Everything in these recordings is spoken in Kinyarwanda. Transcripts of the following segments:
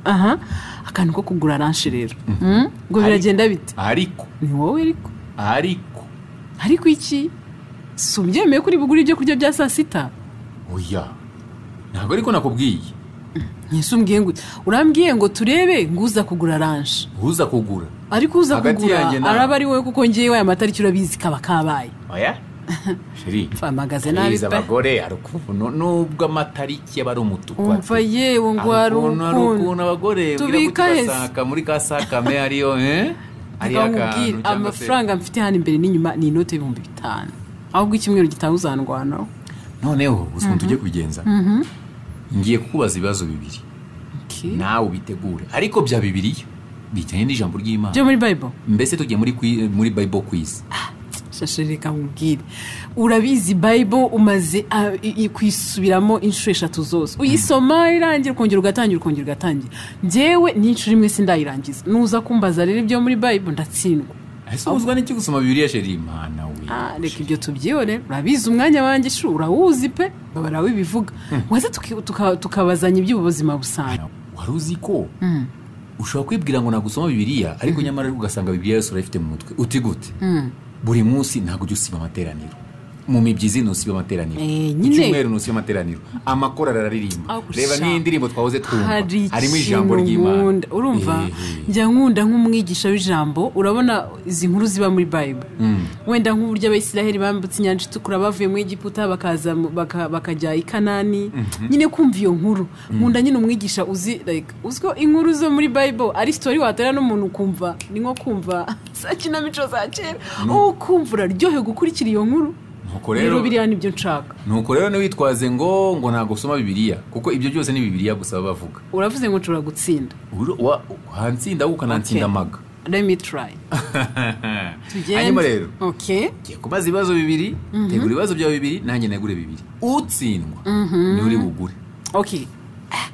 Aha, akantu ko kugura lunch rero. Ngo biragenda bite? Ariko ni wowe ariko. Ariko ariko iki? Si ubyemeye kuri bugure ibyo kurya bya saa sita? Oya, ntabwo ariko nakubwiye. Ese umbwiye ngo urambwiye ngo turebe ngo uza kugura lunch. Uza kugura. Ariko uza Hagati kugura yanjye nawe. araba ari wowe, kuko ngewe aya matariki urabizi kaba kabaye. Oya chérie, Mpamagaze nabi urizi pe. abagore hari ukuntu nubwo amatariki aba ari umutuku, Umva ati, yewe ngo hari hari ukuntu hari ukuntu. ukuntu abagore Tubika hese. ugasanga muri ka sakame hariyo hariyo Reka nkubwire, akantu cyangwa se amafaranga mfite hano imbere n'inyuma ni inote y'5000. Ahubwo icyumweru gitaha uzandwanaho. Noneho uzi ukuntu tugiye kubigenza? Ngiye kukubaza ibibazo bibiri, nawe ubitegure, ariko bya Bibiliya bijyanye n'ijambo ry'Imana. Byo muri Bible? Mbese tugiye muri Bible quiz. Shashe, reka nkubwire, urabizi Bible umaze kuyisubiramo inshuro 3 zose, uyisoma irangira ukongera ugatangira, ukongera ugatangira. Njyewe n'inshuro imwe sindayirangiza. Nuza kumbaza rero ibyo muri Bible ndatsindwa. Ese ubuzwa n'iki gusoma Bibiliya, chérie? Imana we! Ah, reka ibyo tubyihore. Urabizi umwanya wanjye shu urawuzi pe, babara wibivuga waze tukabazanya iby'ubuzima busanzwe. Wari uzi ko ushobora kwibwira ngo nagusoma Bibiliya, ariko nyamara ugasanga Bibiliya yose urayifite mu mutwe? Uti gute? Buri munsi ntabwo ujya usiba amateraniro, mu mibyizi ntusiba amateraniro, Nyine. ku cyumweru ntusiba amateraniro, amakorali araririmba. Aho Reba gusha. nk'iyi ndirimbo twahoze twumva, Hari harimo ijambo ikintu ry'Imana. nkunda, urumva? Njya nkunda nk'umwigisha w'ijambo. Urabona izi nkuru ziba muri Bible, wenda nk'uburyo Abayisiraheli bambutse inyanja itukura bavuye mu Egiputa bakaza bakajya i Kanani. Nyine kumva iyo nkuru nkunda nyine umwigisha uzi, like uzi ko inkuru zo muri Bible ari story watera n'umuntu ukumva ni nko kumva za kinamico za kera, ukumva uraryohewe gukurikira iyo nkuru. Nuko rero rero biriya nibyo nshaka. Nuko rero ntiwitwaze ngo ntabwo usoma Bibiliya, kuko ibyo byose ni Bibiliya gusa baba bavuga. Uravuze ngo nshobora gutsinda. Wantsinda ahubwo ukanatsinda Okay. amaga. Let me try. Tugende. Hanyuma rero okay ngiye kubaza ibibazo bibiri. Tegura ibibazo byawe bibiri, nanjye negure bibiri. Utsindwa niwe uri bugure. Okay. Ah,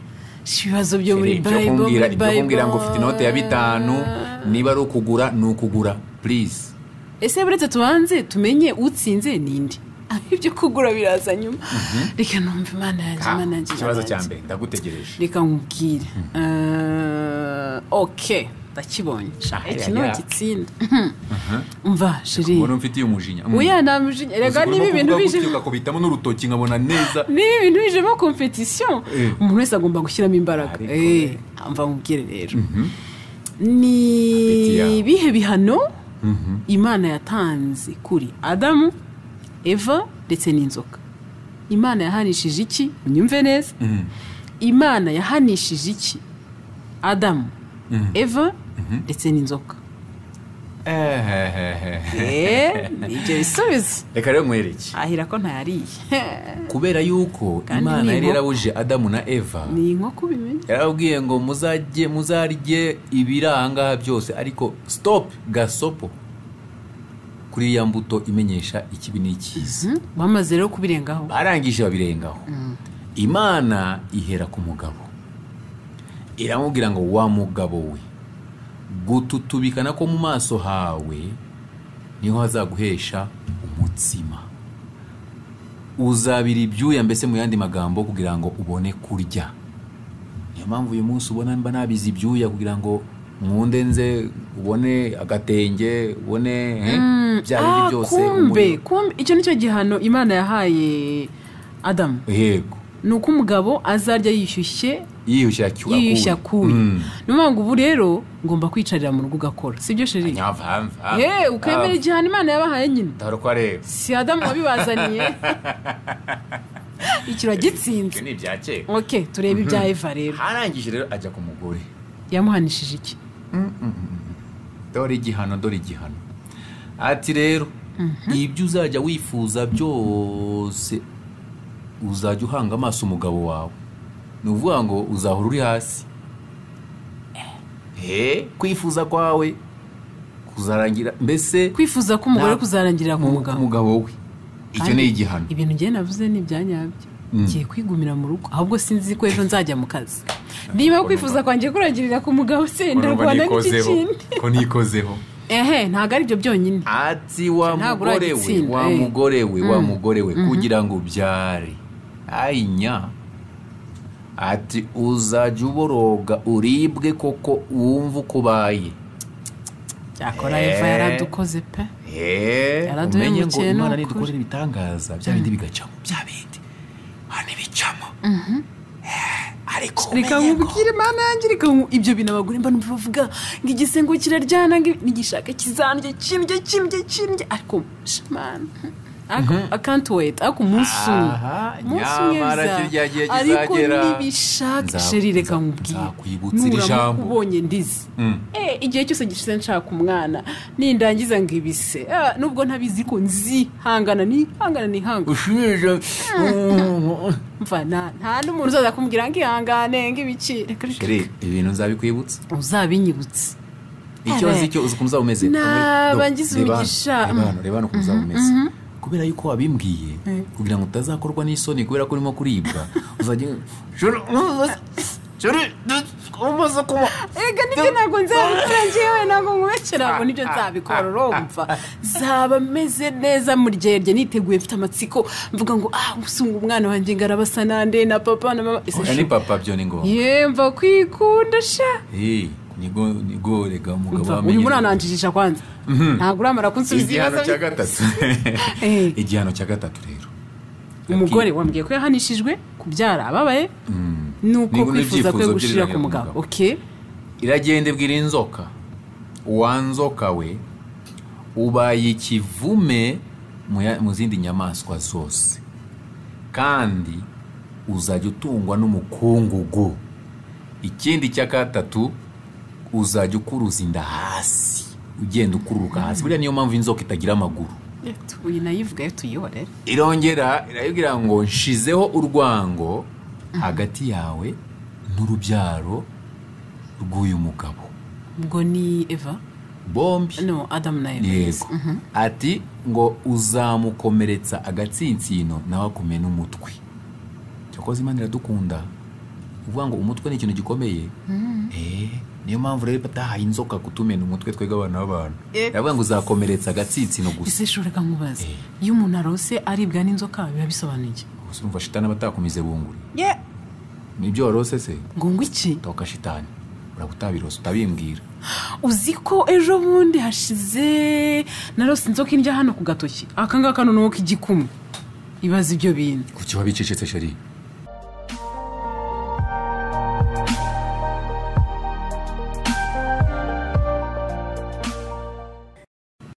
si ibibazo byo muri Ibyo Bible, kumbwira muri ibyo kumbwira ngo Bible. ufite inote ya 5, niba ari ukugura ni ukugura, please. Ese buretse tubanze tumenye utsinze ninde? Ibyo kugura biraza nyuma. Reka numve. Imana yanjye, Imana yanjye, Ikibazo Imana cya yanjye. mbere ndagutegereje. Reka nkubwire. Okay, ndakibonye. Sha, iki ni gitsinda. Umva chérie. Ubona mfitiye umujinya. Oya, nta mujinya erega. Uzi Niba urimo ibintu kuvuga bije gutyo ugakubitamo n'urutoki nkabona neza. Niba ibintu bijemo competition, umuntu wese agomba gushyiramo imbaraga. Ariko Mva nkubwire rero, ni Appétit yawe. ibihe bihano Imana yatanze kuri Adamu, Eva ndetse n'inzoka? Imana yahanishije iki? Unyumve neza. Imana yahanishije iki Adamu, Eva ndetse n'inzoka? Ni ibyo bisubizo. Reka rero nkwereke. Ahira ko ntayariye. Kubera yuko Kandi Imana ni yari inkoko. yarabujije Adamu na Eva, Ni inkoko ubimenya. yarababwiye ngo muzajye muzarye ibiri ahangaha byose, ariko stop, gasopo kuri ya mbuto imenyesha ikibi n'icyiza. Bamaze rero kubirengaho. Barangije babirengaho, Imana ihera ku mugabo, iramubwira ngo: "Wa mugabo we, gututubikana ko mu maso hawe niho hazaguhesha umutsima, uzabira ibyuya." Mbese mu yandi magambo, kugira ngo ubone kurya. Niyo mpamvu uyu munsi ubona mba nabize ibyuya kugira ngo nkunde nze ubone agatenge, ubone bya bindi byose, Kumbe umuriro. Kumbe icyo nicyo gihano Imana yahaye Adamu? Yego. Ni uko umugabo azarya yishyushye. Yiyushya. Yiyushya akuye. Ni ukuvuga ngo ubu rero ngomba kwicarira mu rugo ugakora, sibyo chérie? Nyavamva. Ukemera igihano Imana yabahaye nyine. Dore uko areba. Si Adamu wabibazaniye? Ikiro gitsinze. Ibyo ni ibya kera. Ok, turebe ibya Eva rero. Arangije rero ajya ku mugore. Yamuhanishije iki? Dore igihano, dore igihano. Ati rero ibyo uzajya wifuza byose uzajya uhanga amaso umugabo wawe. Ni ukuvuga ngo uzahora uri hasi. Kwifuza kwawe kuzarangira mbese Kwifuza ko umugore kuzarangirira ku mugabo. Mugabo we. Icyo Kandi ni igihano. Ibintu ngiye navuze ni ibya nyabyo. Ngiye kwigumira mu rugo, ahubwo sinzi ko ejo nzajya mu kazi. Niba kwifuza kwanjye kurangirira ku mugabo, se ndarwana n'iki kindi? Ko nikozeho. Ehe, ntabwo ari ibyo byonyine. Ati: "Wa Ntabwo mugore we, uragitsinda, wa mugore we, wa mugore we, kugira ngo ubyare ayinya Ati uzajya uboroga uribwe koko wumva uko ubaye. Cyakora Eva yaradukoze pe. Umenye ngo Imana nidukorera ibitangaza bya bindi bigacamo, bya bindi hanibicamo. Ariko reka nkubwire Imana yanjye, reka ibyo bintu abagore mba numva bavuga ngo igisengo kiraryana, ngo nigishaka kizandye kindye kindye kindye, ariko shamana I can't wait. Ariko umunsi umwe ariko nibishaka sheri, reka nkubwire nuramuka ubonye ndizi igihe cyose gishize nshaka umwana nindangiza ngo ibise, nubwo ntabizi ko nzihangana nihangana nihangana mva nta n'umuntu uzaza kumbwira ngo ihangane ngo ibiki. Reka sheri, ibintu nzabikwibutsa, uzabinyibutse. Icyo nzi cyo uzi ukuntu uzaba umeze. Nabangize umugisha. Reba hano ukuntu uzaba umeze. Kubera yuko wabimbwiye kugira ngo utazakorwa n'isoni kubera ko urimo kuribwa, uzajya ega nibyo ntabwo nzabikora njyewe, ntabwo nkubekera ngo nibyo nzabikora. Urumva zaba meze neza muryerye, niteguye mfite amatsiko, mvuga ngo gusunga umwana wanjye ngo arabasa nande na papa na mama. Ese ni papa byo ni ngombwa. Yemva kwikunda sha. Nigo rega umugabo wamenye. Uyu murananjijisha kwanza. Ntabwo uramara kunsubiza igihano cya gatatu. Igihano cya gatatu rero, umugore wambwiye ko yahanishijwe kubyara ababaye, nuko kwifuza kwe gushira ku mugabo. Okay, iragenda ibwira inzoka, wa nzoka we ubaye ikivume mu zindi nyamaswa zose, kandi uzajya utungwa n'umukungugu. Ikindi cya gatatu, uzajya ukuruza inda hasi, ugenda ukururuka hasi. Buriya niyo mpamvu inzoka itagira amaguru. Uyu nayivuga tuyihorere. Irongera irayibwira ngo nshizeho urwango hagati yawe n'urubyaro rw'uyu mugabo. Ngo ni Eva bombi? No, Adam na Eva. Yego. Ati ngo uzamukomeretsa agatsinsino nawe akumena umutwe. Cyakoze Imana iradukunda, uvuga ngo umutwe ni ikintu gikomeye. Niyo mpamvu rero batahaye inzoka kutumena umutwe twega abana b'abantu. Yavuga ngo uzakomeretsa agatsinsino gusa. Ese shuri reka nkubaze, iyo umuntu arose aribwa n'inzoka biba bisobanuye iki? Urumva shitani abatakumize bunguri. Nibyo warose se? Ngo iki? Toka shitani. Urabutabirose utabimbwira. Uzi ko ejo bundi hashize narose inzoka indya hano ku gatoki. Aka ngaka noneho k'igikumwe. Ibaza ibyo bintu. Kuki wabicecetse sheri?